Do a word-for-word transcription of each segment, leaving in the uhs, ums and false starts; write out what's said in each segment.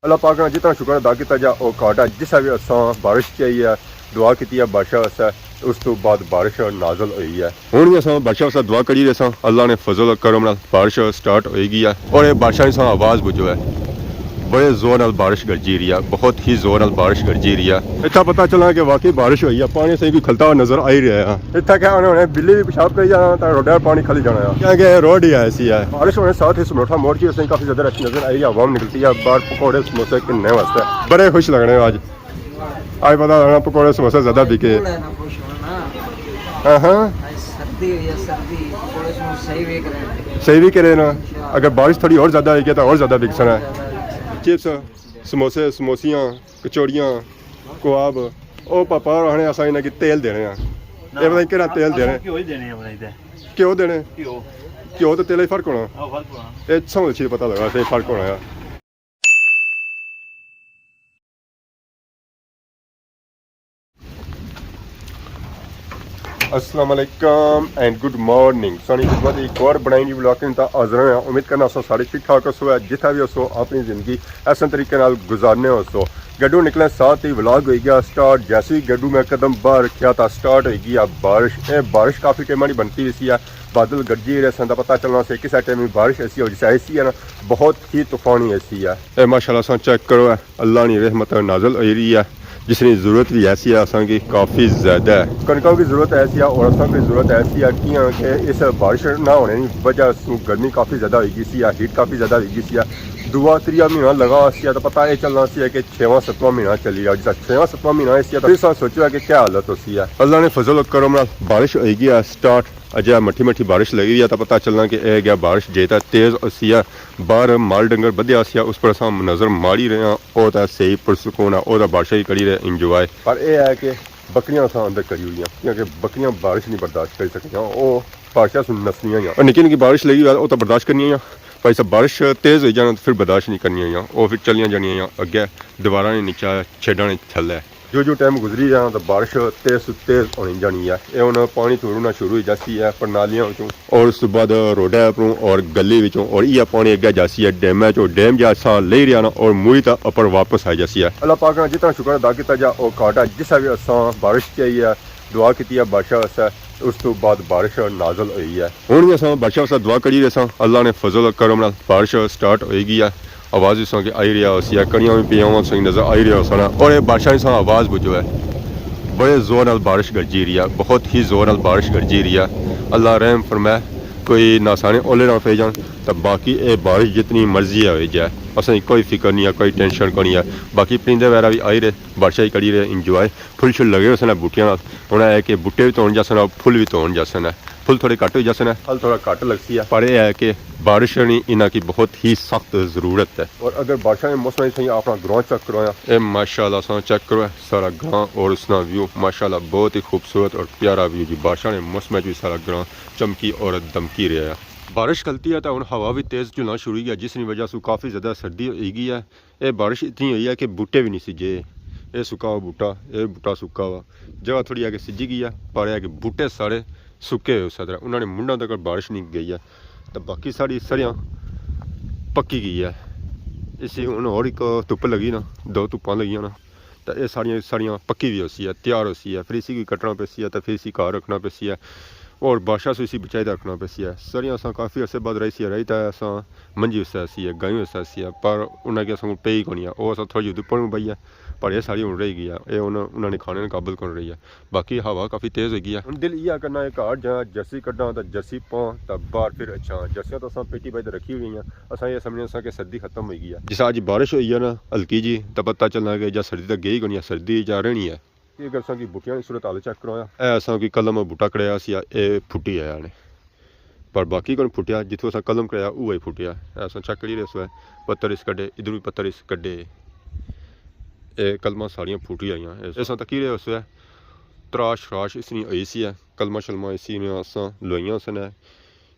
اللہ پاک نا جتنا شکر ادا کیتا جا، او گھٹ ہے۔ جس وی اساں بارش چاہیے، دعا کیتی ہے بارشاں واسطے، اس تو بعد بارش نازل ہوئی ہے۔ ہن وی اساں بارشاں واسطے دعا کری رہے ساں، اللہ نے فضل و کرم نال بارش سٹارٹ ہوئی گئی ہے۔ اور یہ بارشاں نی ساں آواز بجو ہے، بڑے زور نال بارش گرجی رہی ہے، بہت ہی زور نال بارش گرجی رہی ہے۔ اتھا پتہ چلا کہ واقعی بارش ہوئی ہے، پانی سے بھی کھلتا ہوا نظر آ ہی رہا ہے۔ اتھا کیا ہونا ہونا، بلی بھی پیشاب کری جانا، تو روڈ پر پانی کھلی جانا ہے، کیونکہ یہ روڈ ہی ایسی ہے۔ بارش ہونے ساتھ ہی سنوٹھا موڑ کی اس کافی زیادہ رش نظر آئی ہے، عوام نکلتی ہے باہر، پکوڑے سموسے کھانے واسطے۔ بڑے خوش لگنے آج۔ آج پتہ لگنا پکوڑے سموسے زیادہ بکے۔ پکوڑے نا خوش ہونا۔ ہاں ہاں۔ آج سردی ہوئی ہے، سردی، پکوڑے سموسے صحیح وک رہے ہیں۔ صحیح وک رہے نا۔ اگر بارش تھوڑی اور زیادہ ہوئی گئی تو اور زیادہ بک سنا ہے۔ چپس، سموسے، سموسیاں، کچوڑیاں، کباب، او پاپا اور آنے اساں انہاں کی تیل دینے ہیں۔ یہ پتہ نہیں کہڑا تیل دینے۔ گھیو ہی دینے ہیں بنائی تے۔ گھیو دینے؟ گھیو۔ گھیو تو تیل ہی فرق ہونا۔ ہاں، فرق ہونا۔ یہ سمجھ چیز پتہ لگا، صحیح فرق ہونا ہے۔ السلام علیکم اینڈ گڈ مارننگ۔ سانی خدمت ایک اور بنائی دی ولاگ کے ساتھ حاضر ہوئے ہیں۔ امید کرنا سو سارے ٹھیک ٹھاک ہو سو، جتھا بھی ہو سو اپنی زندگی ایسے طریقے نال گزارنے ہو سو۔ گڈو نکلے ساتھ ہی ولاگ ہوئی گیا سٹارٹ۔ جیسے ہی گڈو میں قدم باہر رکھیا تھا سٹارٹ ہوئی گیا بارش۔ اے بارش کافی ٹائم نی بنتی ہوئی سی ہے، بادل گرجی رہے سن، تو پتہ چلنا سی کس ٹائم بارش ایسی ہو جیسے ایسی ہے نا، بہت ہی طوفانی ایسی ہے۔ اے ماشاءاللہ ساں چیک کرو، اے اللہ نی رحمت نازل ہوئی رہی ہے، جس نی ضرورت بھی ایسی ہے اساں کی کافی زیادہ ہے۔ کنکاں کی ضرورت ایسی ہے اور اساں کی ضرورت ایسی ہے، کیاں کہ اس بارش نہ ہونے نی وجہ سوں گرمی کافی زیادہ ہوئی گئی سی ہے، ہیٹ کافی زیادہ ہوئی گئی سی ہے۔ دوا تریا مہینہ لگا سی ہے تو پتہ اے چلنا سی ہے کہ چھواں ستواں مہینہ چلی رہا، جس چھواں ستواں مہینہ ایسی ہے تو اس سوچو ہے کہ کیا حالت ہو سی ہے۔ اللہ نے فضل و کرم نال بارش ہوئی گئی ہے سٹارٹ۔ اجے مٹھی مٹھی بارش لگی ہوئی ہے، تو پتہ چلنا کہ اے گیا بارش جے تا تیز ہوسی ہے۔ باہر مال ڈنگر بدھیا ہوسی ہے، اس پر اساں نظر ماری رہے ہیں۔ او تا صحیح پرسکون ہے، او تا بارشاں ہی کری رہے انجوائے۔ پر اے ہے کہ بکریاں اساں اندر کری ہوئی ہیں، کیونکہ بکریاں بارش نہیں برداشت کری سکدیاں، او بارشاں سن نسنیاں ہی ہیں۔ اور نکی نکی بارش لگی ہوئی ہے، او تا برداشت کرنی ہے، پر اس بارش تیز ہوئی جانا تو پھر برداشت نہیں کرنی ہے، او پھر چلیاں جانیاں ہیں اگے دیواراں نے نیچے، چھیڈاں نے تھلے۔ جو جو ٹائم گزری جانا تو بارش تیز سو تیز ہونی جانی ہے۔ اے ہن پانی چھوڑنا شروع ہو جاسی ہے پرنالیاں وچوں۔ اور اس بعد روڈے اپروں اور گلی وچوں، اور یہ پانی اگے جاسی ہے ڈیمے چوں۔ ڈیم جا سا لے رہا نا اور موڑی تا اپر واپس آ جاسی ہے۔ اللہ پاک نا جتنا شکر ادا کیتا جا، او گھٹ ہے۔ جس وی اساں بارش چاہیے، دعا کیتی ہے بارشاں واسطے، اس تو بعد بارش نازل ہوئی ہے۔ ہن وی اساں بادشاہ واسطے دعا کری رہے ساں، اللہ نے فضل و کرم نال بارش سٹارٹ ہوئی گئی ہے۔ آواز وی ساں کے آئی رہیا ہوسی ہے، کڑیاں وی پیاں ہوسن، نظر آئی رہیا ہوسن۔ اور یہ بادشاہ نے ساں آواز بجو ہے، بڑے زور نال بارش گرجی رہی ہے، بہت ہی زور نال بارش گرجی رہی ہے۔ اللہ رحم فرمائے، کوئی ناسانے اولے نہ پے جان، تو باقی اے بارش جتنی مرضی ہے ہوئی جائے، اساں کی کوئی فکر نہیں ہے، کوئی ٹینشن کونی ہے۔ باقی پرندے وغیرہ وی آئی رہے، بادشاہ ہی کری رہے انجوائے۔ پھل شل لگے ہوسن بوٹیاں نال۔ ہن اے کہ بوٹے وی تون جاسن، پھل وی تون جاسن۔ پھل تھوڑے گھٹ ہوئی جاسن۔ پھل تھوڑا گھٹ لگسی ہے۔ پر اے ہے کہ بارش نی انہاں کی بہت ہی سخت ضرورت ہے۔ اور اگر بارشاں نے موسم وچ تساں اپنا گراں چیک کرو یا۔ اے ماشاءاللہ تساں چیک کرو، اے سارا گراں اور اس نا ویو ماشاءاللہ بہت ہی خوبصورت اور پیارا ویو جی۔ بارشاں نے موسم وچ وی سارا گراں چمکی اور دمکی رہیا ہے۔ بارش کھلتی ہے تو ہن ہوا وی تیز جھلنا شروع ہوئی گیا، جس نی وجہ سوں کافی زیادہ سردی ہوئی گئی ہے۔ اے بارش اتنی ہوئی ہے کہ بوٹے وی نہیں سجے۔ اے سکا ہوا بوٹا، اے بوٹا سکا ہوا۔ جگہ تھوڑی ہے کہ سجی گئی ہے، پر اے ہے کہ بوٹے سارے سکے ہوئے اس طرح۔ انہاں نے منڈاں تک بارش نہیں گئی ہے۔ تے باقی ساری سریاں پکی گئی ہے۔ اسی ہن ہور ایک دھپ لگی نا، دو دھپاں لگیاں نا، تے اے ساریاں، ساریاں پکی وی ہوسی ہے، تیار ہوسی ہے۔ پھر اسی کی کٹنا پیسی ہے، تے پھر اسی گھر رکھنا پیسی ہے۔ اور بارشاں سوں اسی بچائی تے رکھنا پیسی ہے۔ سریاں اساں کافی عرصے بعد راہی سی، راہی تے اساں منجی واسطے سی ہے، گائیں واسطے سی ہے، پر انہاں کی اساں کول پئی کونی ہے۔ او اساں تھوڑی جہی اپر بائی ہے، پر اے ساری ہن رہی گئی ہے۔ اے ہن انہاں نے کھانے نے قابل کون رہی ہے۔ باقی ہوا کافی تیز ہوئی گئی ہے۔ ہن دل ایہا کرنا ہے گھر جاں، جرسی کڈاں تے جرسی پاں تے باہر پھر اچھاں۔ جرسیاں تاں اساں پیٹی بائی تے رکھی ہوئی ہیں۔ اساں اے سمجھنے ساں کہ سردی ختم ہوئی گئی ہے۔ جس اج بارش ہوئی ہے نا ہلکی جی، تاں پتہ چلنا کہ جا سردی تاں گئی کونی ہے، سردی جا رہنی ہے۔ اگر اساں کی بوٹیاں نی صورت حال چیک کرایا۔ اے اساں کی کلم بوٹا کڑایا سی، اے پھٹی آیا نے۔ پر باقی کون پھٹیا، جتھوں اساں کلم کرایا، اوہی پھٹیا۔ اے اساں چیک کری رہے سو، پتر اس کڈے، ادھر وی پتر اس کڈے۔ اے کلماں ساریاں پھٹی آئیاں۔ اے اساں تکی رہے سو، تراش راش اس نی ہوئی سی ہے۔ کلماں شلماں اسی نے اساں لوائیاں سن۔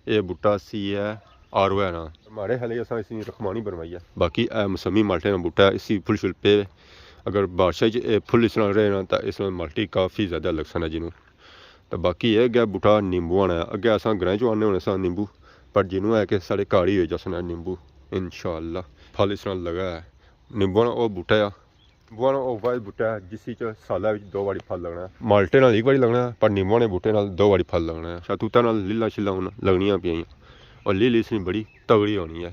اے بوٹا سی ہے آروے نا۔ ماڑے خیال اساں اسی نی رخمانی بنوائی ہے۔ باقی اے موسمی مالٹے نا بوٹا ہے، اسی پھل شل پے۔ اگر بارشاں اچ اے پھل اس نال رہے نا تاں اس نال مالٹی کافی زیادہ لگسن جنوں۔ تاں باقی اے گیا بوٹا نیمبو آنا ہے۔ اگے اساں گرائیں چوں آنے ہونے ساں نیمبو، پر جنوں ہے کہ ساڑے گھر ہی ہوئی جاسن نیمبو۔ انشاءاللہ پھل اس نال لگا ہے۔ نیمبو نا او بوٹا آ، نیمبو نا او واحد بوٹا ہے جس وچ سالہ وچ دو واری پھل لگنا ہے۔ مالٹے نال ایک واری لگنا ہے، پر نیمبو نے بوٹے نال دو واری پھل لگنا ہے۔ شہتوتاں نال لیلاں شیلاں ہن لگنیاں پیاں، اور لیل اس نی بڑی تگڑی ہونی ہے۔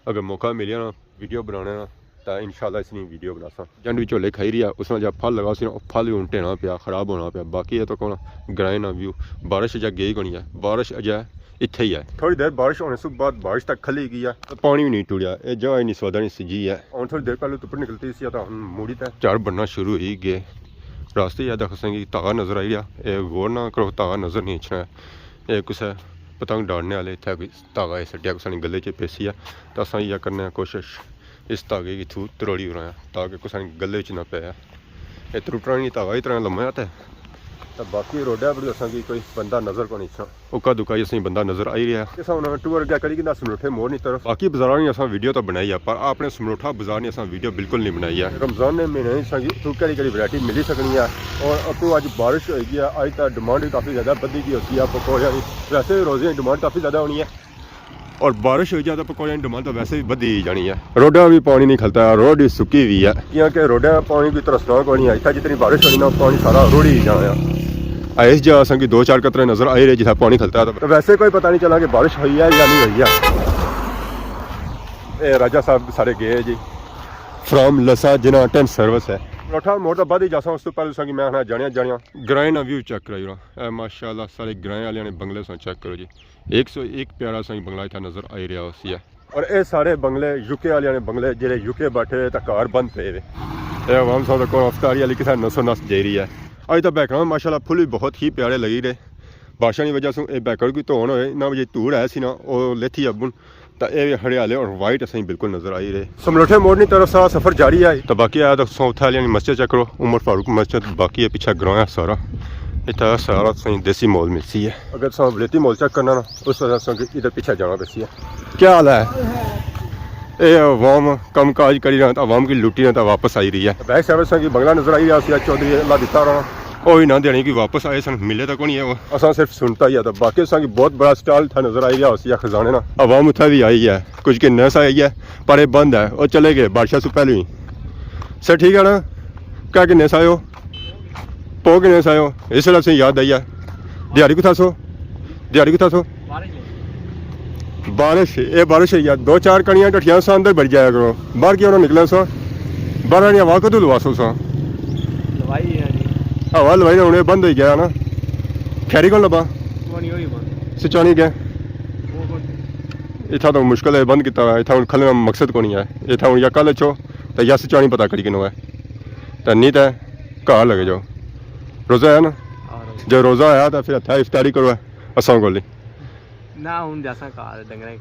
اگر موقع ملیا نا ویڈیو بنانے نا، تاں انشاءاللہ اس نی ویڈیو بناساں۔ جنڈ وچ جھولے کھائی رہیا، اس نال جا پھل لگا سی نا، او پھل وی ہن ڈھینا پیا، خراب ہونا پیا۔ باقی اے تاں کوئی گرائیں نا ویو، بارش اجے گئی کونی ہے، بارش اجے اتھے ہی ہے۔ تھوڑی دیر بارش ہونے سوں بعد بارش تک کھلی گئی ہے، پانی وی نہیں ٹریا، اے جگہ ہی نہیں سودا نہیں سجی ہے۔ ہن تھوڑی دیر پہلے تپڑ نکلتی سی، تاں ہن موڑی تے جھڑ بننا شروع ہوئی گئے۔ راستے یاد آخساں کی تاغا نظر آئی رہیا، اے غور نہ کرو، تاغا نظر نہیں اچھنا ہے۔ اے کسے پتنگ ڈاڑنے آلے اتھے کوئی تاغا اے سٹیا، کسے نے گلے چ پیسی آ، تاں اساں ایہا کرنے آں کوشش اس تاغے کی تھو تروڑی اڑاں تاکہ کسے نے گلے چ نہ پے۔ اے ترٹنا نہیں، تاغا اتنا لمبا آ تے۔ تاں باقی روڈا پر اساں کی کوئی بندہ نظر کونی اچھنا۔ اکا دکا ہی اساں کی بندہ نظر آئی رہیا۔ اساں ہن ٹور اگے کری گھننا سمروٹھے موڑ نی طرف۔ باقی بازاراں نی اساں ویڈیو تاں بنائی آ، پر اپنے سمروٹھا بازار نی اساں ویڈیو بالکل نہیں بنائی آ۔ رمضان نے مہینے نی اساں کی اتھوں کیڑی کیڑی ورائٹی ملی سکنی آ، اور اتھوں اج بارش ہوئی گئی آ، اج تاں ڈیمانڈ وی کافی زیادہ بدھی گئی ہوسی آ پکوڑیاں نی۔ ویسے وی روزے نی ڈیمانڈ کافی زیادہ ہونی ہے، اور بارش ہوئی جائے تاں پکوڑیاں نی ڈیمانڈ تاں ویسے وی بدھی ہی جانی ہے۔ روڈاں وی پانی نہیں کھلتا، روڈ وی سکی ہوئی ہے، کیونکہ روڈاں پانی کوئی ترسنا کوئی نہیں۔ اتھا جتنی بارش ہونی نا، پانی سارا رڑی ہی جانا ہے۔ اس جگہ اساں کی دو چار قطرے نظر آئی رہے جتھا پانی کھلتا ہے، تو ویسے کوئی پتہ نہیں چلا کہ بارش ہوئی ہے یا نہیں ہوئی ہے۔ اے راجہ صاحب سارے گئے جی، فرام لسا جناح ٹینٹ سروس ہے۔ روٹھا موڑ تاں بعد ہی جاساں، اس تو پہلے اساں کی میں آخنا جانیاں جانیاں۔ گرائیں نا ویو چیک کرائی اڑاں۔ اے ماشاءاللہ سارے گرائیں آلیاں نے بنگلے ساں چیک کرو جی۔ ایک سو ایک پیارا سا بنگلہ اتھا نظر آئی رہیا ہوسی ہے۔ اور اے سارے بنگلے یو کے آلیاں نے بنگلے، جڑے یو کے بیٹھے ہوئے تاں گھر بند پے ہوئے۔ اے عوام ساں کو افطاری آلی کسے نسو نس جائی رہی ہے۔ اج تاں بیکگراؤنڈ ماشاءاللہ پھل وی بہت ہی پیارے لگی رہے۔ بارشاں نی وجہ سوں اے بیکگراؤنڈ کوئی دھون ہوئے، نہ وجہ دھوڑ ہے سی نا، او لیتھی ابن، تاں اے وی ہریالے اور وائٹ اساں بلکل نظر آئی رہے۔ سملوٹھے موڑ نی طرف سا سفر جاری ہے۔ تاں باقی آیا تاں سو اتھا آلیاں نی مسجد چیک کرو، عمر فاروق مسجد، باقی ہے پیچھے گراں ہے سارا۔ اتھا سارا تساں دیسی ماحول ملسی ہے۔ اگر تساں ولیتی ماحول چیک کرنا نا، اس وجہ سے ادھر پیچھے جانا پیسی ہے۔ کیا حال ہے؟ اے عوام کم کاج کری رہا، عوام کی لٹی رہا، واپس آئی رہی ہے۔ بیک سائیڈ اساں کی بنگلہ نظر آئی رہا سی، چودھری اللہ دیتا رہا۔ او ہی نہ دینے کی واپس آئے سن، ملے تاں کونی ہے وہ۔ اساں صرف سنتا ہی ہے، تاں باقی اساں کی بہت بڑا سٹال تھا نظر آئی رہا سی خزانے نا۔ عوام اتھا بھی آئی ہے، کچھ کے نس آئی ہے، پر یہ بند ہے، وہ چلے گئے بادشاہ سے پہلے ہی۔ سر ٹھیک ہے نا؟ کیا کے نس آئے ہو؟ پو کے نس آئے ہو؟ اس ویلے اساں یاد آئی ہے۔ دیہاڑی کتھا سو؟ دیہاڑی کتھا سو؟ بارش، اے بارش ہے یار، دو چار کڑیاں ٹٹھیاں سا اندر بڑی جایا کرو، باہر کیوں نہ نکلے سو؟ باہر آنی ہوا کدوں لوا سو سا؟ لوائی ہے جی۔ ہوا لوائی نے ہن بند ہوئی گیا نا، کھیری کون لبا؟ وہ نہیں ہوئی بند۔ سچانی گئے؟ وہ بند۔ اتھا تو مشکل ہے بند کیتا ہوا، اتھا ہن کھلنا مقصد کونی ہے، اتھا ہن یا کل اچھو تے یا سچانی پتہ کری کنو ہے، تے نہیں تے گھر لگے جاؤ۔ روزہ ہے نا؟ ہاں، روزہ۔ جے روزہ آیا تے پھر اتھا افطاری کرو اساں کول ہی۔ نہ، ہن جاساں گھر ڈنگرے۔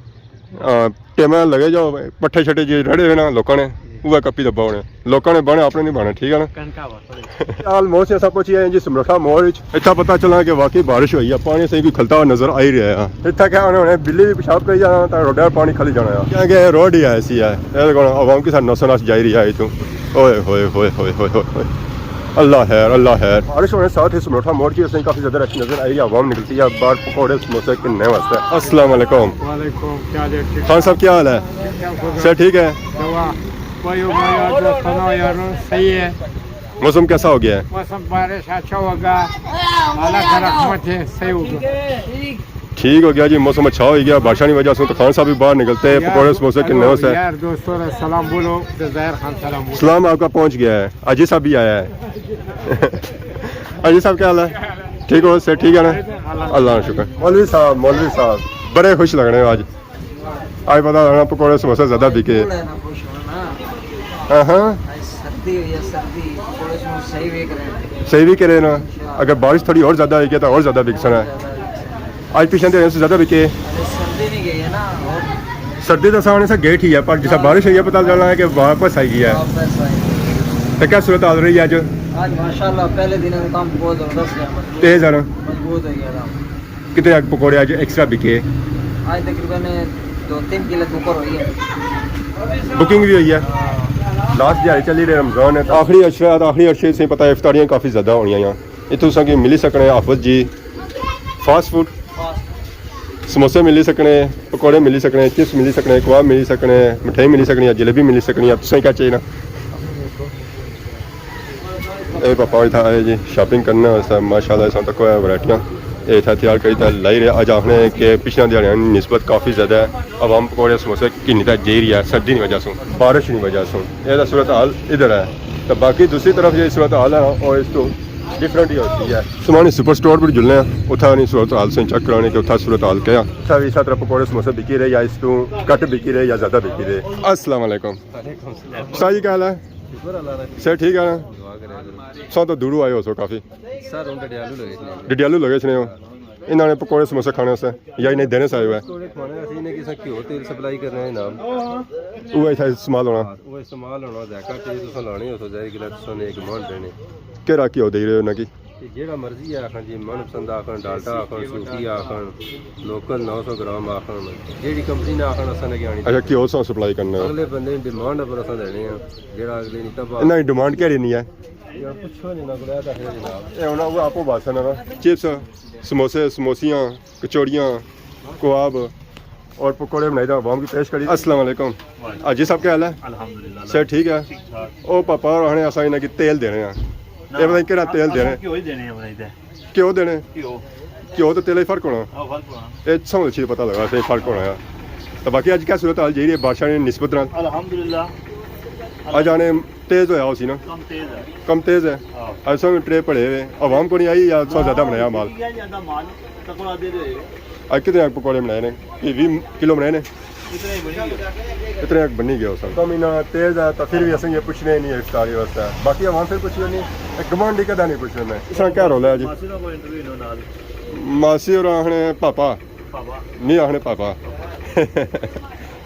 ہاں، ٹیمے لگے جاؤ، پٹھے شٹھے جے رڑے ہوئے نا لوکاں نے، جی۔ اوہ کپی دبا ہونے۔ لوکاں نے بانے، اپنے نہیں بانے، ٹھیک ہے نا؟ کنکا وا، سوری۔ آلموسٹ اساں پہنچی گئے ہیں جی سمروٹھا موڑ وچ۔ اتھا پتہ چلا کہ واقعی بارش ہوئی ہے، پانی صحیح کوئی کھلتا ہوا نظر آئی رہیا ہے۔ اتھا کیا ہونے، ہونے بلی بھی پیشاب کری جانا تاں روڈا پانی کھلی جانا ہے۔ کیا کہ روڈ ہی ایسی ہے، اے دیکھو نا، عوام کے ساتھ نسو نس جائی رہی ہے اتھوں۔ اوئے ہوئے ہوئے ہوئے ہوئے ہوئے ہوئے۔ اللہ خیر، اللہ خیر۔ بارش ہونے ساتھ ہی سمروٹھا موڑ کی اساں کافی زیادہ رش نظر آئی، عوام نکلتی ہے باہر پکوڑے سموسے کننے واسطے۔ السلام علیکم۔ وعلیکم، کیا حال ہے؟ ٹھیک؟ خان صاحب، کیا حال ہے؟ ٹھیک ٹھاک ہو گیا۔ سر ٹھیک ہے؟ دعا۔ بھائی، ہمارے یار دوستانو، یار، صحیح ہے۔ موسم کیسا ہو گیا ہے؟ موسم بارش اچھا ہوگا، اللہ کا رحمت ہے، صحیح ہوگا۔ ٹھیک ہو گیا جی، موسم اچھا ہو گیا، بارشاں کی وجہ سے تو خان صاحب بھی باہر نکلتے ہیں، یار، پکوڑے سموسے کننے ہو سے۔ یار دوستوں نے سلام بولو، ظاہر خان سلام بولو۔ سلام آپ کا پہنچ گیا ہے، حاجی صاحب بھی آیا ہے۔ حاجی صاحب کیا حال ہے؟ ٹھیک ہو؟ صحت ٹھیک ہے نا؟ اللہ کا شکر۔ مولوی صاحب، مولوی صاحب، بڑے خوش لگ رہے ہو آج۔ آج پتہ لگنا پکوڑے سموسے زیادہ بکے۔ پکوڑے نا خوش ہونا نا۔ ہاں ہاں۔ آج سردی ہوئی ہے، سردی، پکوڑے سموسے صحیح وک رہے ہیں۔ صحیح وک رہے نا۔ اگر بارش تھوڑی اور زیادہ ہوئی گئی تو اور زیادہ بک سکنا ہے۔ آج پچھلے دن سے زیادہ بکے۔ ارے سردی نہیں گئی ہے نا، اور سردی تو سامنے سے گئی ٹھیک ہے، پر جیسا بارش ہوئی ہے پتہ چلنا ہے کہ واپس آئی گئی ہے۔ واپس آئی گئی ہے۔ تو کیا صورت حال رہی ہے آج؟ آج ماشاءاللہ پہلے دن سے کام بہت زبردست ہے، مضبوط، تیز ہے نا؟ مضبوط ہو گیا تھا۔ کتنے اگ پکوڑے اج ایکسٹرا بکے؟ اج تقریباً دو تین کلو تو اوپر ہوئی ہے۔ بکنگ بھی ہوئی ہے۔ ہاں۔ لاسٹ دیہاڑی چلی رہے رمضان ہے، آخری عشرہ، آخری عشرے سے پتہ ہے افطاریاں کافی زیادہ ہونی ہیں۔ اتھوں اساں کی ملی سکنے حافظ جی فاسٹ فوڈ۔ فاسٹ۔ سموسے ملی سکنے، پکوڑے ملی سکنے، چپس ملی سکنے، کباب ملی سکنے، مٹھائی ملی سکنی ہے، جلیبی ملی سکنی ہے، تساں کیا چاہیے نا؟ اے پاپا اتھا آئے جی شاپنگ کرنے واسطے، ماشاءاللہ اساں تکو ہے ورائٹیاں۔ اے اتھا تیار کری تے لائی رہے۔ اج آخنے کہ پچھلیاں دیہاڑیاں نسبت کافی زیادہ ہے، عوام پکوڑے سموسے گھنی تے جائی رہی ہے سردی نی وجہ سوں، بارش نی وجہ سوں۔ اے دا صورت حال ادھر ہے۔ تے باقی دوسری طرف جیہڑی صورت حال ہے او اس تو ڈفرنٹ ہی ہوتی ہے۔ سمانی سپر سٹور پر جلنے ہیں، اتھا نی صورت حال سے چیک کرانے کہ اتھا صورت حال کیا ہے۔ اتھا بھی اس طرح پکوڑے سموسے بکی رہے یا اس تو گھٹ بکی رہے یا زیادہ بکی رہے۔ السلام علیکم۔ وعلیکم السلام۔ استاد جی کیا حال ہے؟ شکر اللہ کا۔ صحت ٹھیک ہے نا؟ دعا کرے۔ سو تو دورو آئے ہو سو کافی۔ سر ہن ڈڈیالو لگے نے۔ ڈڈیالو لگے نے ہو۔ انہاں نے پکوڑے سموسے کھانے واسطے یا انہیں دینے سے آئے ہوئے؟ پکوڑے کھانے واسطے انہیں کسا گھیو تیل سپلائی کرنا ہے جناب۔ وہ اتھا استعمال ہونا۔ وہ استعمال ہونا، ذائقہ چیز تساں لانے ہو سو ظاہر گلا تساں نے ایک مان دینے۔ کیڑا گھیو دے رہے ہو انہاں کی؟ تے جیڑا مرضی ہے آخن جی، من پسند آخن، ڈالڈا آخن، صوفی آخن، لوکل نو سو گرام آخن، جیڑی کمپنی نے آخن اساں نے آنی۔ اچھا، گھیو سو سپلائی کرنا ہے؟ اگلے بندے نی ڈیمانڈ پر اساں دینے ہیں، جیڑا اگلے نی تباہ۔ انہاں دی ڈیمانڈ کیڑی نی ہے؟ یار پچھو نہیں نہ گڑا تک ہے جناب۔ اے ہن وہ آپ بس ہے نا۔ چپس، سموسے، سموسیاں، کچوڑیاں، کباب اور پکوڑے بنائی تے عوام کی پیش کری۔ السلام علیکم۔ وعلیکم۔ حاجی صاحب کیا حال ہے؟ الحمدللہ۔ صحت ٹھیک ہے؟ ٹھیک ٹھاک۔ او پاپا اور آخنے اساں انہاں کی تیل دینے ہیں۔ نہ، اے پتہ نہیں کیڑا تیل دینے ہیں۔ گھیو ہی دینے ہیں بنائی تے۔ گھیو دینے؟ گھیو۔ گھیو تے تیل ہی فرق ہونا؟ ہاں، فرق ہونا۔ اے سمجھ اچھی پتہ لگا، صحیح فرق ہونا ہے۔ تو باقی اج کیا صورت حال جیہڑی ہے بارشاں نے نسبت نال؟ الحمدللہ۔ اج آنے تیز ہویا ہو سی نا؟ کم تیز ہے۔ کم تیز ہے؟ ہاں۔ اج سامنے ٹرے پڑے ہوئے، عوام کو نہیں آئی یا سو زیادہ بنایا مال؟ زیادہ مال، تکڑا دے دے۔ اج کتنے پکوڑے بنائے نے؟ یہ ویہہ کلو بنائے نے؟ اتنے ہی بنی گئے۔ اتنے بنی گئے ہو سن۔ کم اتنا تیز ہے تو پھر بھی اساں یہ پوچھنے نہیں ہے افطاری واسطے۔ باقی عوام پھر پوچھنے نہیں، ایک گمانڈی کدا نہیں پوچھنے میں۔ اس طرح کیا رول ہے جی؟ ماسی دا کوئی انٹرویو انہاں نال۔ ماسی اور آخنے پاپا۔ پاپا۔ نہیں آخنے پاپا۔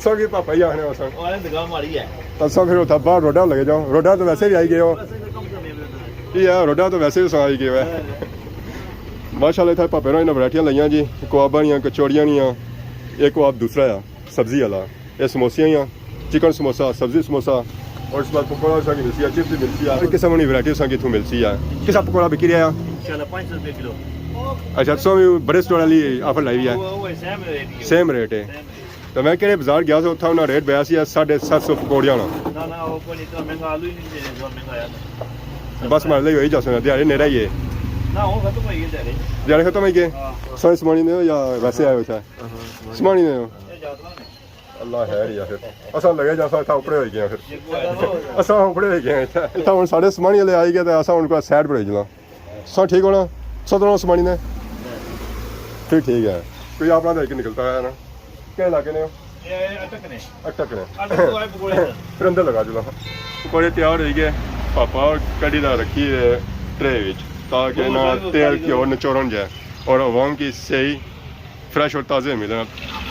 سو کی پاپا ہی آخنے ہو سن۔ اوہ نگاہ ماری ہے۔ تو سو پھر اتھا باہر روڈا لگے جاؤ، روڈا تو ویسے بھی آئی گئے ہو۔ ویسے تو کم کرنے میں۔ یہ ہے، روڈا تو ویسے بھی سو آئی گئے ہوئے۔ ہاں۔ ماشاءاللہ اتھا پاپے نے انہاں ورائٹیاں لائیاں جی، کباباں نیاں، کچوڑیاں نیاں، ایک کباب دوسرا ہے سبزی والا، یہ سموسیاں ہیاں، چکن سموسہ، سبزی سموسہ، اور اس بعد پکوڑا اساں کی ملسی ہے، چپس بھی ملسی ہے، ہر قسم کی ورائٹی اساں کی اتھوں ملسی ہے۔ کسا پکوڑا بکی رہا؟ انشاءاللہ پانچ سو روپے کلو۔ اچھا، تساں بھی بڑے سٹور والی آفر لائی ہوئی ہے؟ وہ، وہ سیم ریٹ ہی ہے۔ سیم ریٹ ہے۔ سیم ریٹ۔ تو میں کہڑے بازار گیا سا، اتھا انہاں ریٹ بیا سی ساڑھے ست سو پکوڑیاں والا۔ نہ، نہ، وہ کوئی نہیں، اتنا مہنگا آلو ہی نہیں دے، اتنا مہنگا آیا۔ بس مارے لئی ہوئی جاسو نا، دیہاڑے نیڑے ہی ہے۔ نہ، وہ ختم ہوئی گئے دیہاڑے۔ دیہاڑے ختم ہوئی گئے؟ ہاں۔ سوئی سمانی نے ہو یا ویسے آئے ہو اتھا؟ ہاں، ہاں، سمانی۔ سمانی نے ہو؟ اللہ خیر ہی آ پھر۔ اساں لگے جاساں اتھا اوپرے ہوئی گئے ہیں پھر۔ اساں اوپرے ہوئی گئے ہیں اتھا۔ اتھا ہن ساڑے سمانی والے آئی گئے تے اساں ہن کوئی سائیڈ پر ہوئی جانا۔ سو ٹھیک ہونا؟ سو تو سمانی نے؟ پھر ٹھیک ہے۔ کوئی اپنا تو ایک نکلتا ہے نا۔ کیا علاقے نے ہو؟ یہ اٹک نے۔ اٹک نے۔ اٹک تو آئے پکوڑے۔ پھر اندر لگا چلو۔ پکوڑے تیار ہوئی گئے۔ پاپا کڈی دا رکھی ہے ٹرے وچ تاکہ نہ تیل گھیو نچوڑن جائے اور عوام کی صحیح فریش اور تازے ملن۔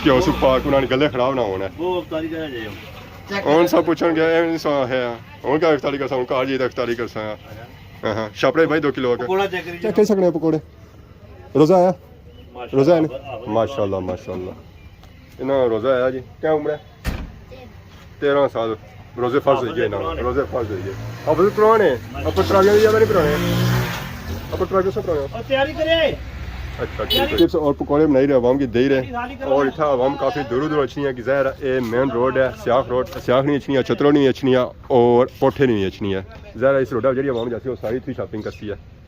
گھیو سو پاک انہاں نے گلے خراب نہ ہونا۔ وہ افطاری کرنا چاہیے۔ ہن سب پوچھن گیا، اے نہیں سو ہے۔ ہن کیا افطاری کرساں؟ ہن گھر جائی تے افطاری کرساں۔ ہاں، ہاں۔ شاپڑے بھائی دو کلو آ کے۔ پکوڑا چیک کری۔ چیک کری سکنے پکوڑے۔ روزہ آیا؟ روزہ ہے نا؟ ماشاءاللہ، ماشاءاللہ۔ انہاں روزہ آیا جی۔ کیا عمر ہے؟ تیرہ سال۔ روزے فرض ہوئی گئے نا؟ روزے فرض ہوئی گئے۔ اب تو پرانے ہیں۔ اب تراویح بھی زیادہ نہیں پرانے ہیں۔ اب تراویح سے پرانے ہیں۔ اور تیاری کرے۔ اچھا، ٹھیک ہے۔ چپس اور پکوڑے بنائی رہے، عوام کی دے رہے۔ اور اتھا عوام کافی دوروں دوروں اچھنی ہے کہ ظاہر ہے، اے مین روڈ ہے، سیاخ روڈ، سیاخ نہیں اچھنی ہے، چھترو نہیں اچھنی ہے اور پوٹھے نہیں اچھنی ہے۔ ظاہر ہے، اس روڈا جڑی عوام جاتی ہے، وہ ساری اتھی شاپنگ کرتی ہے۔